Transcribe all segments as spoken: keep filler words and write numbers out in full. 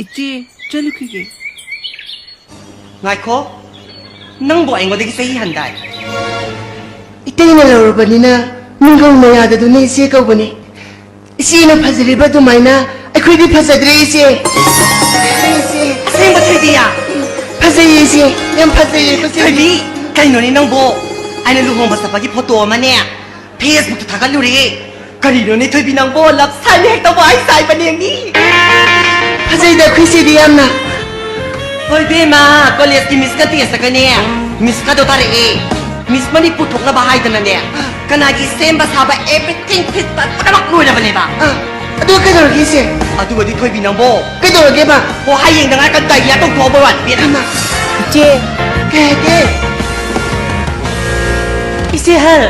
ꯏꯆꯦ, ꯆꯠꯂꯨꯈꯤꯒꯦ꯫ ꯉꯥꯏꯈꯣ, ꯅꯪꯕꯨ ꯑꯩꯉꯣꯟꯗꯒꯤ ꯆꯍꯤ ꯍꯟꯗꯥꯏ? ꯏꯇꯩꯅ ꯂꯧꯔꯕꯅꯤꯅ ꯃꯤꯡꯒꯧ ꯃꯌꯥꯗꯗꯨꯅ ꯏꯆꯦ ꯀꯧꯕꯅꯤ꯫ ꯏꯆꯦꯅ ꯐꯖꯔꯤꯕ ꯑꯗꯨꯃꯥꯏꯅ ꯑꯩꯈꯣꯏꯗꯤ ꯐꯖꯗ꯭ꯔꯦ, ꯏꯆꯦ꯫ ꯏꯆꯦ꯫ ꯑꯁꯦꯡꯕ ꯊꯣꯏꯕꯤꯌꯥ? ꯐꯖꯩꯌꯦ, ꯏꯆꯦ꯫ ꯌꯥꯝ ꯐꯖꯩꯌꯦ, ꯐꯖꯩꯌꯦ꯫ ꯊꯣꯏꯕꯤ, ꯀꯩꯅꯣꯅꯦ ꯅꯪꯕꯣ? ꯑꯩꯅ ꯂꯨꯍꯣꯡꯕ ꯆꯠꯄꯒꯤ ꯐꯣꯇꯣ ꯑꯃꯅꯦ, ꯐꯦꯁꯕꯨꯛꯇ ꯊꯥꯒꯠꯂꯨꯔꯦ꯫ ꯀꯔꯤꯅꯣꯅꯦ ꯊꯣꯏꯕꯤ ꯅꯪꯕꯣ? ꯂꯞ ꯁꯥꯏꯟ ꯍꯦꯛ ꯇꯧꯕ ꯍꯥꯏ ꯁꯥꯏꯕꯅꯦ ꯃꯤ꯫ ꯐꯖꯩꯗ ꯑꯩꯈꯣꯏ ꯆꯦꯗꯤ ꯌꯥꯝꯅ꯫ ꯍꯣꯏ ꯏꯕꯦꯝꯃ, ꯀꯣꯂꯦꯖꯀꯤ ꯃꯤꯁꯀ ꯇꯦꯁꯇꯒꯅꯦ, ꯃꯤꯁꯀꯗꯣ ꯇꯥꯔꯛꯑꯦ꯫ ꯃꯤꯁ ꯃꯅꯤꯄꯨꯔ ꯊꯣꯛꯅꯕ ꯍꯥꯏꯗꯅꯅꯦ, ꯀꯅꯥꯒꯤ ꯁꯦꯝꯕ ꯁꯥꯕ everything fit ꯄꯨꯝꯅꯃꯛ ꯂꯣꯏꯔꯕꯅꯦꯕ꯫ ꯑ, ꯑꯗꯨ ꯀꯩꯗꯧꯔꯒꯦ ꯏꯆꯦ? ꯑꯗꯨꯒꯗꯤ ꯊꯣꯏꯕꯤ ꯅꯪꯕꯣ꯫ ꯀꯩꯗꯧꯔꯒꯦꯕ? ꯍꯣ, ꯍꯌꯦꯡꯗ ꯉꯥꯏ ꯀꯟ ꯗꯥꯏꯔꯤꯌꯥ ꯇꯧꯊꯣꯛꯑꯕ ꯋꯥꯅꯤ ꯏꯕꯦꯝꯃ꯫ ꯏꯃꯥ꯫ ꯏꯆꯦ꯫ ꯀꯩ ꯍꯥꯏꯒꯦ? ꯏꯆꯦ ꯍꯜ꯫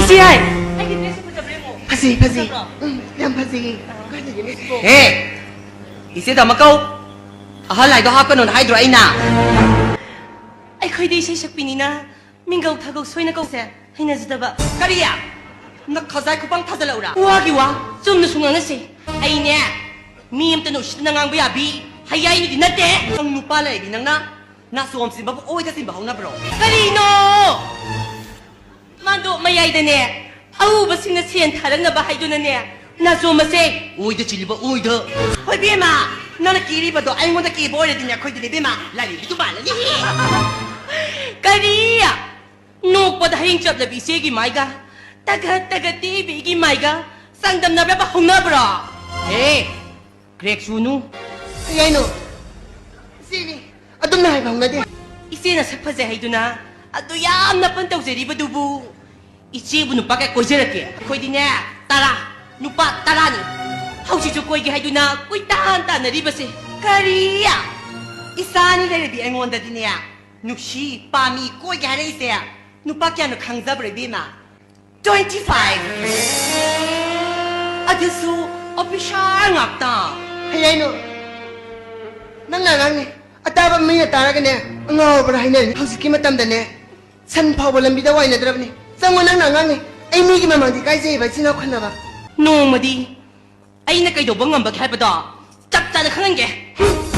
ꯏꯆꯦ ꯍꯥꯏ꯫ ꯑꯩꯒꯤ ꯗ꯭ꯔꯦꯁꯁꯦ ꯐꯖꯕ꯭ꯔꯥ ꯌꯦꯡꯉꯣ꯫ ꯐꯖꯩ, ꯐꯖꯩ꯫ ꯐꯖꯕ꯭ꯔꯣ? ꯎꯝ, ꯌꯥꯝ ꯐꯖꯩꯌꯦ꯫ ꯀꯥꯏꯗꯒꯤꯅꯣ ꯁꯤꯕꯣ? ꯍꯦ! ꯏꯆꯦꯗ ꯑꯃ ꯀꯧ꯫ ꯑꯍꯜ ꯍꯥꯏꯗꯣ ꯍꯥꯞꯀꯅꯣꯅ ꯍꯥꯏꯗ꯭ꯔꯣ ꯑꯩꯅ? ꯑꯩꯈꯣꯏꯗꯤ ꯏꯁꯩ ꯁꯛꯄꯤꯅꯤꯅ ꯃꯤꯡꯒꯧ ꯊꯥꯒꯧ ꯁꯣꯏꯅ ꯀꯧꯁꯦ ꯍꯩꯅꯖꯗꯕ꯫ ꯀꯔꯤ? ꯅꯈꯖꯥꯏ ꯈꯨꯄꯥꯡ ꯊꯥꯖꯜꯂꯛꯎꯔꯥ? ꯋꯥꯒꯤ ꯋꯥ ꯆꯨꯝꯅ ꯁꯨꯝ ꯉꯥꯡꯅꯁꯦ꯫ ꯑꯩꯅꯦ ꯃꯤ ꯑꯝꯇꯅ ꯎꯁꯤꯠꯇꯅ ꯉꯥꯡꯕ ꯌꯥꯕꯤ ꯍꯌꯥꯏꯅꯨꯗꯤ ꯅꯠꯇꯦ꯫ ꯅꯪ ꯅꯨꯄꯥ ꯂꯩꯔꯗꯤ ꯅꯪꯅ ꯅꯥꯆꯣꯝ ꯆꯤꯟꯕꯕꯨ ꯑꯣꯏꯗ ꯆꯤꯟꯕ ꯍꯧꯅꯕ꯭ꯔꯣ? ꯀꯔꯤꯅꯣ? ꯃꯥꯗꯣ ꯃꯌꯥꯏꯗꯅꯦ ꯑꯎꯕꯁꯤꯡꯅ ꯁꯦꯟ ꯊꯥꯔꯛꯅꯕ ꯍꯥꯏꯗꯨꯅꯅꯦ ꯅꯥꯆꯣꯝ ꯑꯁꯦ ꯑꯣꯏꯗ ꯆꯤꯜꯂꯤꯕ ꯑꯣꯏꯗ꯫ ꯍꯣꯏ ꯕꯦꯝꯃ, ꯅꯪꯅ ꯀꯦꯔꯤꯕꯗꯣ ꯑꯩꯉꯣꯟꯗ ꯀꯦꯕ ꯑꯣꯏꯔꯗꯤꯅꯦ ꯑꯩꯈꯣꯏꯗꯤꯅꯦ ꯕꯦꯝꯃ ꯂꯥꯏꯔꯦꯝꯕꯤꯗꯨ ꯃꯥꯜꯂꯅꯤ꯫ ꯀꯔꯤ? ꯅꯣꯛꯄꯗ ꯍꯌꯦꯡ ꯆꯞꯂꯕꯤ ꯏꯆꯦꯒꯤ ꯃꯥꯏꯒ ꯇꯒꯠ ꯇꯒꯠ ꯇꯦꯛꯏꯕꯤꯒꯤ ꯃꯥꯏꯒ ꯆꯥꯡꯗꯝꯅꯕ ꯍꯧꯅꯕ꯭ꯔꯣ? ꯍꯦ! ꯀ꯭ꯔꯦꯛ ꯁꯨꯅꯨ꯫ ꯀꯩ ꯍꯥꯏꯅꯣ? ꯏꯆꯦꯅꯦ꯫ ꯑꯗꯨꯝꯅ ꯍꯥꯏꯕ ꯍꯧꯅꯗꯦ꯫ ꯏꯆꯦꯅ ꯁꯛ ꯐꯖꯩ ꯍꯥꯏꯗꯨꯅ ꯑꯗꯨ ꯌꯥꯝ ꯅꯄꯟ ꯇꯧꯖꯔꯤꯕꯗꯨꯕꯨ ꯏꯆꯦꯕꯨ ꯅꯨꯄꯥ ꯀꯌꯥ ꯀꯣꯏꯖꯔꯛꯀꯦ? ꯑꯩꯈꯣꯏꯗꯤꯅꯦ ꯇꯔꯥ, ꯅꯨꯄꯥ ꯇꯔꯥꯅꯤ꯫ ꯍꯧꯖꯤꯛꯁꯨ ꯀꯣꯏꯒꯦ ꯍꯥꯏꯗꯨꯅ ꯀꯣꯏꯇꯥꯟ ꯇꯥꯟꯅꯔꯤꯕꯁꯦ꯫ ꯀꯔꯤ? ꯏꯆꯥꯅꯤ ꯂꯩꯔꯗꯤ ꯑꯩꯉꯣꯟꯗꯗꯤꯅꯦ ꯅꯨꯡꯁꯤ ꯄꯥꯝꯃꯤ ꯀꯣꯏꯒꯦ ꯍꯥꯏꯔꯛꯏꯁꯦ ꯅꯨꯄꯥ ꯀꯌꯥꯅꯣ ꯈꯪꯖꯕ꯭ꯔꯥ ꯏꯕꯦꯝꯃ? Twenty five꯫ ꯑꯗꯨꯁꯨ officer ꯉꯥꯛꯇ꯫ ꯍꯌꯥꯏꯅꯣ, ꯅꯪꯅ ꯑꯉꯥꯡꯅꯦ꯫ ꯑꯇꯥꯕ ꯃꯤꯅ ꯇꯥꯔꯒꯅꯦ, ꯑꯉꯥꯎꯕ꯭ꯔꯥ ꯍꯥꯏꯅꯔꯅꯤ꯫ ꯍꯧꯖꯤꯛꯀꯤ ꯃꯇꯝꯗꯅꯦ, ꯁꯟ ꯐꯥꯎꯕ ꯂꯝꯕꯤꯗ ꯋꯥꯏꯅꯗ꯭ꯔꯕꯅꯤ꯫ ꯆꯪꯉꯣ, ꯅꯪꯅ ꯑꯉꯥꯡꯅꯦ꯫ ꯑꯩ ꯃꯤꯒꯤ ꯃꯃꯥꯡꯗꯤ ꯏꯀꯥꯏꯖꯩꯌꯦꯕ, ꯏꯆꯤꯟ ꯏꯅꯥꯎ ꯈꯟꯅꯕ꯫ ꯅꯣꯡꯃꯗꯤ ꯑꯩꯅ ꯀꯩꯗꯧꯕ ꯉꯝꯕꯒꯦ ꯍꯥꯏꯕꯗꯣ ꯆꯞ ꯆꯥ ꯈꯪꯍꯟꯒꯦ꯫